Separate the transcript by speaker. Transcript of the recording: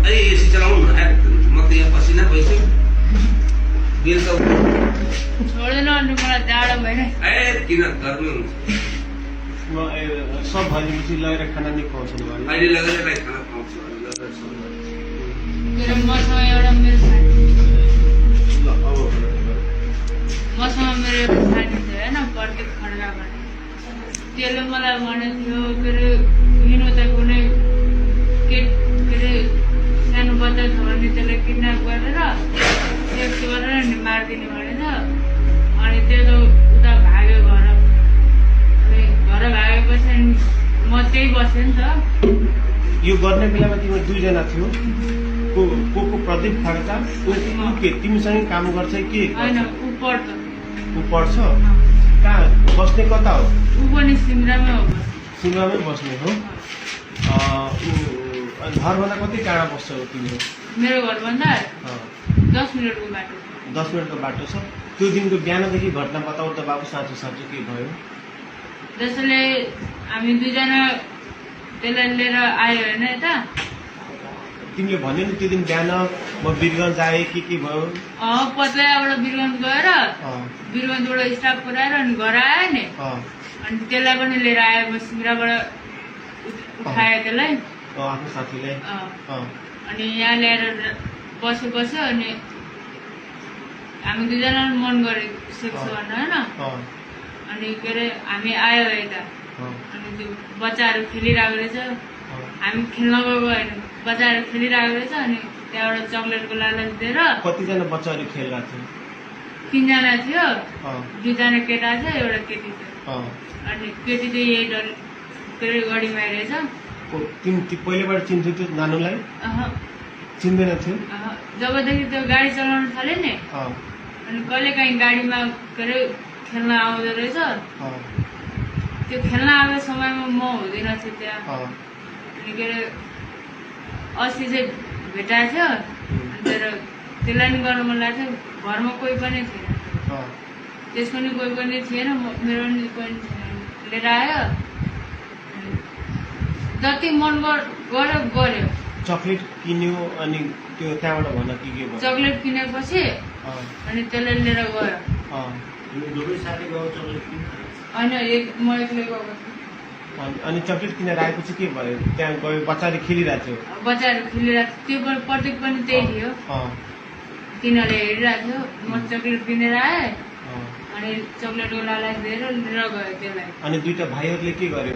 Speaker 1: AC चलाउनु म त यहाँ पसिना भइसक्यो बेलुका
Speaker 2: छोड्दैन अनि मलाई जाडो भएन
Speaker 1: ए किन गर्मी हुन्छ
Speaker 3: सब भनेपछि लगेर खाना नि खुवाउँछन् भने
Speaker 1: अहिले लगेर खाना खुवाउँछु
Speaker 2: मेरो मसँग एउटा मेरो मसँग मेरो एउटा साथी थियो होइन प्रत्येक खड्का भन्ने त्यसले मलाई भनेको थियो के अरे हिँड्नु त कुनै के अरे सानो बच्चा छ भने त्यसलाई किडन्याप गरेर सेक्स गरेर नि मारिदिने भनेर अनि त्यो त उता भाग्यो घर अनि घर भागेपछि म त्यही बसेँ नि त
Speaker 3: यो गर्ने बेलामा तिम्रो दुईजना थियो को प्रदीप खड्का के तिमीसँगै काम गर्छ कि
Speaker 2: होइन ऊ पढ्छ
Speaker 3: ऊ पढ्छ कहाँ बस्ने कता हो
Speaker 2: ऊ पनि सिमरामै हो
Speaker 3: सिमरामै बस्ने हो घरभन्दा कति टाढा बस्छ हो तिम्रो
Speaker 2: मेरो घरभन्दा 10 मिनटको बाटो
Speaker 3: 10 मिनटको बाटो छ त्यो दिनको बिहानदेखि घटना बताऊ त बाबु साँचो साँचो के भयो
Speaker 2: जसले हामी दुईजना त्यसलाई लिएर आयो होइन यता
Speaker 3: तिमीले भन्यो नि त्यो दिन बिहान म वीरगञ्ज आएँ के भयो
Speaker 2: पत्लाबाट वीरगञ्ज गएर वीरगञ्जबाट स्टाफ पुऱ्याएर अनि घर आयो नि अनि त्यसलाई पनि लिएर आयो म सिमराबाट उठायो त्यसलाई
Speaker 3: आफ्नो साथीलाई
Speaker 2: अनि यहाँ ल्याएर बस्यो अनि हामी दुईजना मन गऱ्यो सेक्स गर्न होइन अनि के अरे हामी आयो यता अनि त्यो बच्चाहरू खेलिरहेको रहेछ हामी खेल्न गएको होइन बच्चाहरू खेलिरहेको रहेछ अनि त्यहाँबाट चक्लेटको लालच दिएर
Speaker 3: कतिजना बच्चाहरू खेलिरहेको थियो
Speaker 2: 3 जना थियो 2 जना केटा थियो एउटा केटी थियो अनि केटी चाहिँ यही डर के अरे गढीमा रहेछ
Speaker 3: पहिलेबाट चिन्थ्यो त्यो नानुलाई चिन्दैन थियो
Speaker 2: जबदेखि त्यो गाडी चलाउन थाल्यो नि अनि कहिले काहीँ गाडीमा के अरे खेल्न आउँदो रहेछ त्यो खेल्न आएको समयमा म हुँदैन थिएँ त्यहाँ अनि के अरे अस्ति चाहिँ भेटाएको थियो तर त्यसलाई नि गर्नु मन लाग्थ्यो घरमा कोही पनि थिएन त्यसको नि कोही पनि थिएन मेरो नि कोही थिएन लिएर आयो जति मन गर्यो
Speaker 3: चक्लेट किन्यो अनि त्यो त्यहाँबाट भन के भयो
Speaker 2: चक्लेट किनेपछि अनि त्यसलाई लिएर गयो होइन म एक्लै गएको
Speaker 3: अनि चक्लेट किनेर आएपछि के भयो त्यहाँ गयो बच्चाले खेलिरहेको थियो
Speaker 2: बच्चाहरू खेलिरहेको थियो त्यो प्रत्येक पनि त्यही थियो तिनीहरूले हेरिरहेको थियो म चक्लेट किनेर आएँ अनि चक्लेटको लालच दिएर लिएर गयो त्यसलाई
Speaker 3: अनि दुईटा भाइहरूले के गर्यो